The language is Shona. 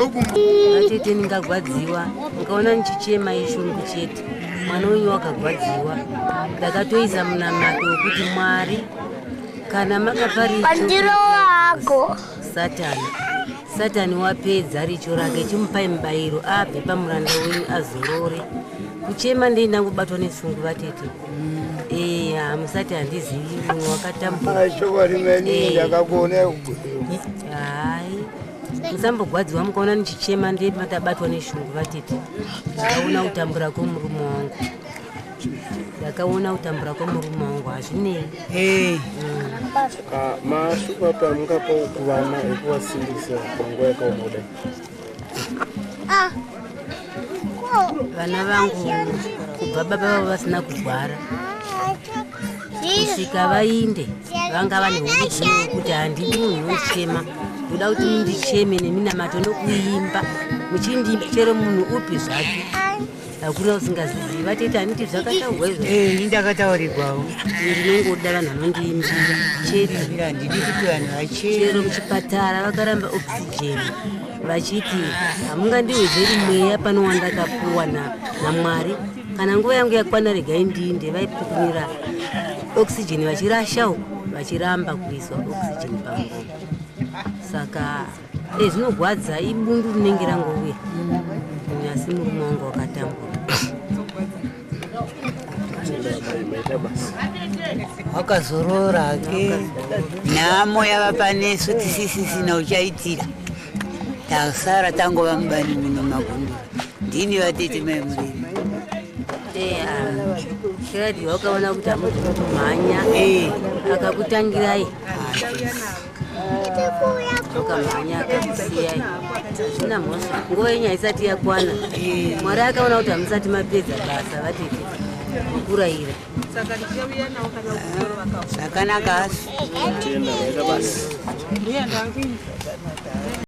Vatete, ndingagwadziwa mukaona ndichichema ishungu chete. Mwana wenyu wakagwadziwa, ndakatoisa munamato wekuti Mwari, kana makapa richo Satani, Satani wapedza richo rake, chimupai mubayiro abve pamuranda wenyu azorore. Kuchema ndei ndangobatwa nesungu vatete. Eya, musati handizivi mumwe wakatambura. Chokwadi meni ndakakuona. Hai, musambogwadziwa mukaona ndichichema, ndei matabatwa neshungu vatete. Ndakaona kutambura kwomurume wangu, ndakaona kutambura kwomurume wangu, hazvinei. Saka mashoko api amungapawo kuvana ekuvasimbisa panguva yakaoma kudai? Vana vangu, kubva baba vavo vasina kugwara kusvika vainde, vanga vane hurudziro wekuti handidi munhu unochema, ndoda kuti mundicheme neminamato nokuimba muchindiimba, chero munhu upi zvake, hakuna usingazizivi. Vatete, handiti zvakataurwa izvo? Ini ndakataurirwawo. Ndinongoda vanhu vanondiimbira chete. Handidi kuti vanhu vacheme. Chero muchipatara vakaramba oxygen vachiti hamungandiwedzeri mweya pano wandakapuwa naMwari. Kana nguva yangu yakwana, regai ndiinde. Vaipukumira oxygen vachirasha uku, vachiramba kuiswa oxygen pamuromo. Saka zvinogwadza, ibundu rinenge rangouya, asi murume wangu wakatambura. Maita basa. Wakazorora hake. Nhamo yava panesu, tisisisina uchaitira, tasara tangova mubani muno magundura. Ndini vatete mai Muriri. Kadi wakaona kuti hamuzi kumhanya, akakutangirai akamhanya akakusiyai, hazvina mhosva, nguva yenyu haisati yakwana. Mwari akaona kuti hamusati mapedza basa vatete kurayira. Zvakanaka asi. Tenda, maita basa.